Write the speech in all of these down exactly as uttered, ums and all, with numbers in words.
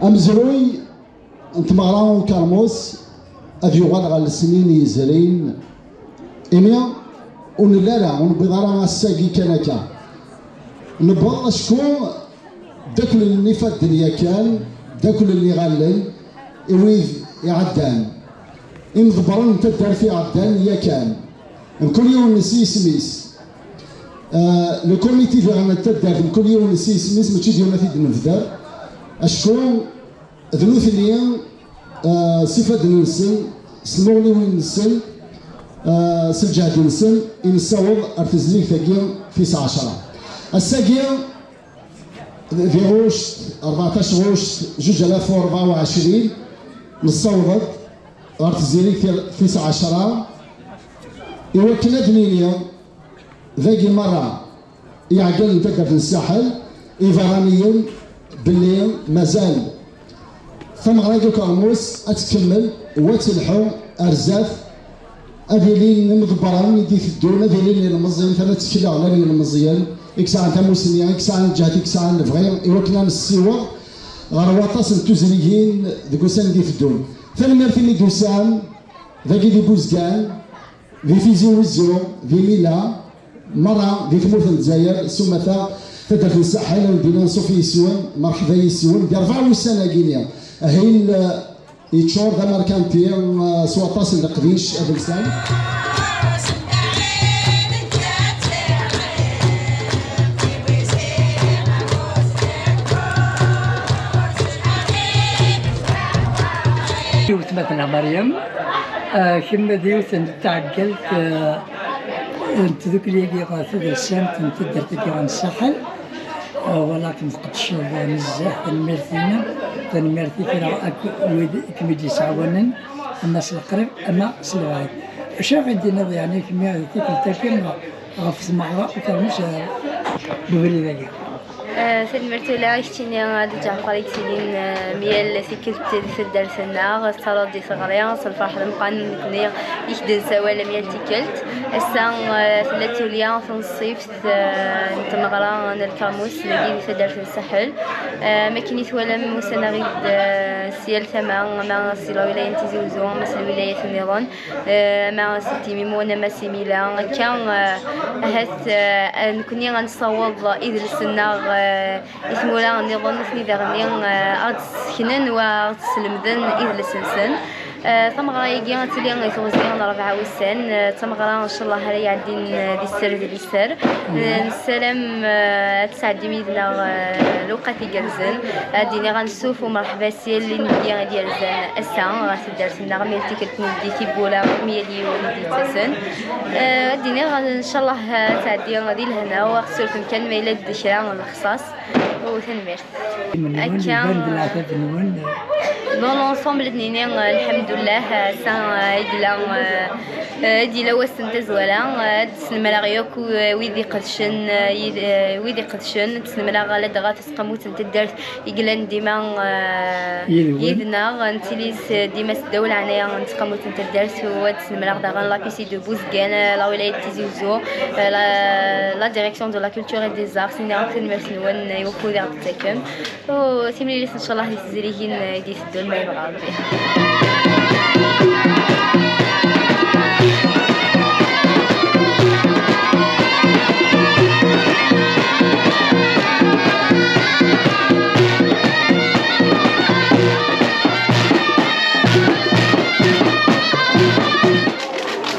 Amezruy n tmeɣra n ukermus ad yuɣal ɣer lesnin yezrin, imi ur nelli ara, ur newwiḍ ara ass-agi kan akka. Newweḍ acku ddaklen ifadden yakan, ddaklen iɣallen i wid iɛeddan. Imḍebbren n taddart iɛeddan yakan, mkul yiwen s yisem-is. Euh, le comité diɣen n taddart, mkul yiwen s yisem-is, mačči d yiwen ad t-id-nebder. Acku d nutni, euh, s ifadden-nsen, s tmuɣliwin-nsen, euh, s lǧehd-nsen, i nessaweḍ ar tezrigt-agi tis ɛecra. Ass-agi, di ɣuct, rbeɛṭac ɣuct, zuǧ alaf u rebɛa u ɛecrin, nessaweḍ-d ɣer tezrigt tis ɛecra, i wakken ad d-nini dagi merra, iɛeggalen n taddart n Saḥel, iberraniyen, belli mazal tameɣra n ukermus ad tkemmel u ad telḥu ar zdat, ad ilin imḍebbren i d-iteddun, ad ilin yilmeẓyen, tala ttekleɣ llan yilmeẓyen i yesɛan tamussni, i yesɛan lǧehd, i yesɛan lebɣi, i wakken ad nessiweḍ ɣer waṭas n tuzrigin deg ussan i d-iteddun. Tanemmirt imi d-tusam dagi di Buzgan, di Tizi Wezzu, di Mila, merra di tmurt n Lezzayer, s umata taddart n Saḥel, ad d-iniɣ anṣuf yis-wen, merḥba yis-wen, di rebɛa wussan-agi-nni. Ahil, eh, yeččur d amerkanti, eh, s waṭas n leqdic adelsan. Yiwet ma tenna Meryem, ah, kemm d yiwet n taɛeggalt, ah, n tdukli-agi ɣer tadelsant n taddart-agi ɣer Saḥel. Ah, walakin tqeddceḍ nezzeh, tanemmirt-inem, tanemmirt i kra akk wid i kem-id-yesɛawanen, ama s leqrib, ama s lewɛid. Acu ara ɣ-d-tiniḍ, yeɛni, kemmi, tikkelt-agi ɣef tmeɣra ukermus, ah, deg ubrid-agi? Eh, tanemmirt ula i keččini, a Dda Ǧeɛfer, i yettilin, eh, myal tikkelt di taddart-nneɣ, tettaraḍ di teɣri, s lferḥ d ameqqran nekni i k-d-nessawal myal tikkelt. Ass-a, eh, tella tulya tunṣibt, eh, n tmeɣra n lkermus dagi di taddart n Saḥel. Eh, am akken i twalam, usan-aɣ-id, eh, si yal tama, ama si lwilaya n Tizi Wezzu, ama si lwilayat nniḍen. Eh, ama si Timimun, ama si Mila, akka, eh, ahat, eh, nekni ad nessaweḍ idles-nneɣ, eh, i tmura nniḍen, nutni daɣen, eh, ad d-sseknen wa ad d-slemden idles-nsen. Eh, tameɣra-agi ad tili i teɣzi n rebɛa wussan, eh, d tameɣra, ncallah, ara iɛeddin, eh, di sser d liser. Eh, nessaram, eh, ad tesɛeddim yid-neɣ, eh, lewqat igerrzen. Ad d-iniɣ ansuf u merḥba s yal inebgi i d-yerzan ass-a ɣer taddart-nneɣ, myal tikkelt n di tiwwura, myal yiwen i d-yettasen. Eh, ad d-iniɣ, ncallah, ad tɛeddi di lehna, u ad ɣ-tessurfem kan ma yella-d kra n lexṣaṣ. U tanemmirt. Akka, iban-d leɛtab-nwen. Dans l'ensemble, ad d-nini, eh, lḥemdullah, eh, ass-a, eh, i yella, eh, eh, i d-yella wass n tazwara, eh, ad d-snemreɣ yakk, eh, wid iqedcen, eh, yid-, eh, wid iqedcen, ad d-snemreɣ ladɣa taseqqamut n taddart i yellan dima, eh, yid-neɣ, nettili s, dima s ddaw leɛnaya n tseqqamut n taddart, u ad d-snemreɣ daɣen la P C de Bouzguène, eh, la wilaya n Tizi Wezzu, eh, la, la direction de la culture et des arts, s-iniɣ akk tanemmirt-nwen i wakud i ɣ-d-tettakem. U timlilit, ncallah, di tezrigin i d-iteddun, ma yebɣa Rebbi.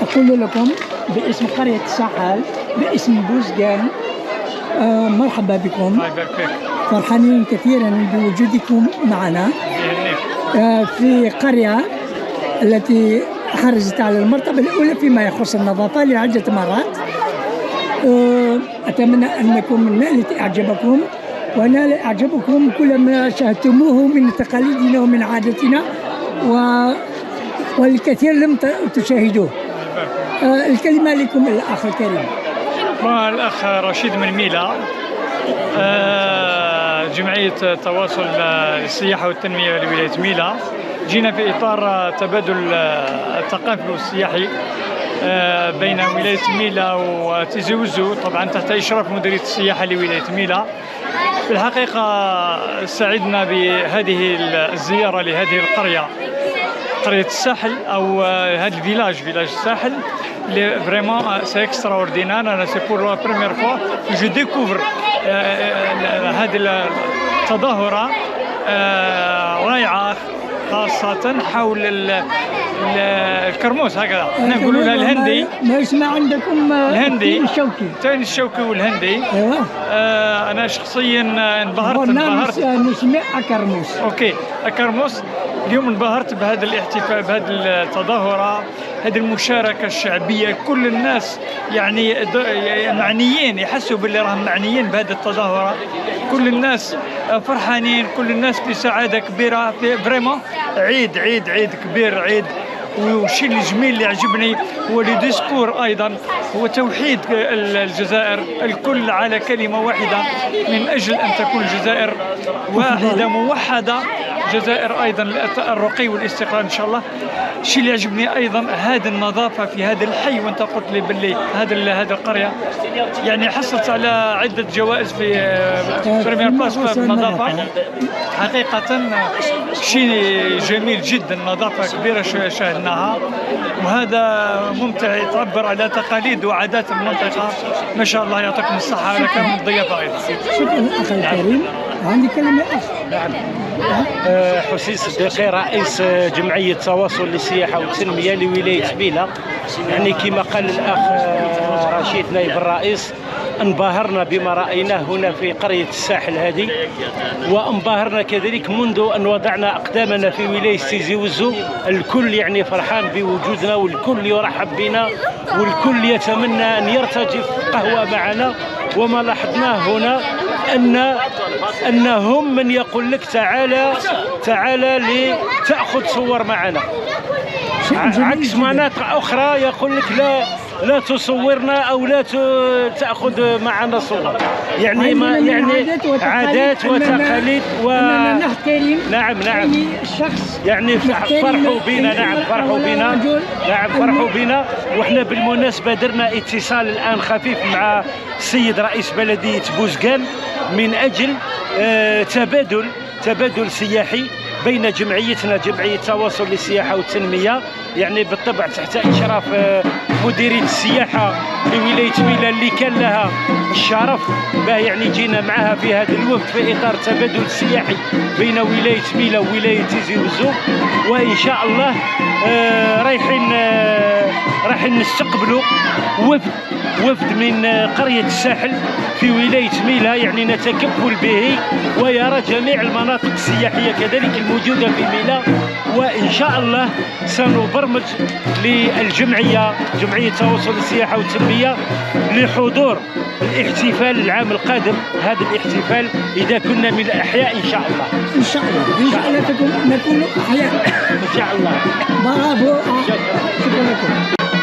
أقول لكم باسم قرية الساحل، باسم بوزقان، آه، مرحبا بكم. الله يبارك فيك. فرحانين كثيرًا بوجودكم معنا، آه، في قرية التي حرزت على المرتبة الأولى فيما يخص النظافة لعدة مرات. آه، أتمنى أنكم نالت إعجابكم، ونال إعجابكم كل ما شاهدتموه من تقاليدنا ومن عاداتنا، و والكثير لم ت-، تشاهدوه. آه، الكلمة لكم الأخ الكريم. الأخ رشيد من ميلا، آه، جمعية التواصل، آه، للسياحة والتنمية لولاية ميلا. جينا في إطار، آه، تبادل، آه، الثقافي والسياحي، آه، بين ولاية ميلا وتيزي وزو، طبعًا تحت إشراف مديرية السياحة لولاية ميلا. في الحقيقة سعدنا بهذه الزيارة لهذه القرية، قرية الساحل، أو هذا الفيلاج، فيلاج الساحل. فريمون سي اكستراوردينار. أنا سي بور لا بروميير فوا جو ديكوفر هذه التظاهرة آه، رائعة، خاصة حول ال- ال- الكرموس. هكذا احنا نقولوا لها الهندي. ما يسمع عندكم آه، الهندي. التين الشوكي. التين الشوكي والهندي. ايوه. آه، انا شخصيا انبهرت، انبهرت. نسمع كرموس. اوكي، كرموس. اليوم انبهرت بهذا الاحتفال، بهذه التظاهرة، هذه المشاركة الشعبية. كل الناس يعني د- معنيين، يحسوا باللي راهم معنيين بهذه التظاهرة. كل الناس آه، فرحانين، كل الناس بسعادة كبيرة. فريمون عيد، عيد، عيد كبير، عيد. والشيء الجميل اللي عجبني هو لي ديسكور ايضا، هو توحيد ال- الجزائر الكل على كلمه واحده من اجل ان تكون الجزائر واحده موحده. الجزائر ايضا الرقي والاستقرار ان شاء الله. الشيء اللي عجبني ايضا هذه النظافه في هذا الحي، وانت قلت لي باللي هذا ال- هذه القريه يعني حصلت على عده جوائز في بريمير بلاس في النظافه. حقيقة شيء جميل جدا، نظافة كبيرة ش- شاهدناها، وهذا ممتع، تعبر على تقاليد وعادات المنطقة. ما شاء الله، يعطيكم الصحة على كرم الضيافة أيضا. شكرا أخي الكريم. عندي كلمة أخرى. آه، حسين صديقي، رئيس آه، جمعية تواصل للسياحة والتنمية لولاية ميلة. يعني كما قال الأخ آه، رشيد نائب الرئيس، انبهرنا بما رأيناه هنا في قرية الساحل هذه، وانبهرنا كذلك منذ أن وضعنا أقدامنا في ولاية تيزي وزو. الكل يعني فرحان بوجودنا، والكل يرحب بنا، والكل يتمنى أن يرتجف قهوة معنا. وما لاحظناه هنا أن أنهم من يقول لك: "تعالى، تعالى لتأخذ صور معنا". عكس مناطق أخرى يقول لك: "لا، لا تصورنا أو لا ت- تأخذ معنا صور". يعني ما يعني عادات وتقاليد، و نعم، نعم. الشخص يعني فرحوا بنا، نعم، فرحوا بنا. نعم، فرحوا بنا. وإحنا بالمناسبة درنا اتصال الآن خفيف مع السيد رئيس بلدية بوزقان من أجل آه، تبادل، تبادل سياحي بين جمعيتنا، جمعية تواصل للسياحة والتنمية، يعني بالطبع تحت إشراف آه، مديرية السياحة لولاية ميلة، اللي كان لها الشرف باه يعني جينا معها في هذا الوفد في إطار التبادل السياحي بين ولاية ميلة وولاية تيزي وزو. وإن شاء الله آه، رايحين آه، رايحين نستقبلوا وفد وفد من قرية الساحل في ولاية ميلة، يعني نتكفل به ويرى جميع المناطق السياحية كذلك الموجودة في ميلة. وإن شاء الله سنبرمج للجمعية، جمعية تواصل السياحة والتنمية، لحضور الاحتفال العام القادم. هذا الاحتفال إذا كنا من الأحياء إن شاء الله. إن شاء الله، إن شاء الله تكون نكون أحياء. إن شاء الله. برافو. شكرا لكم.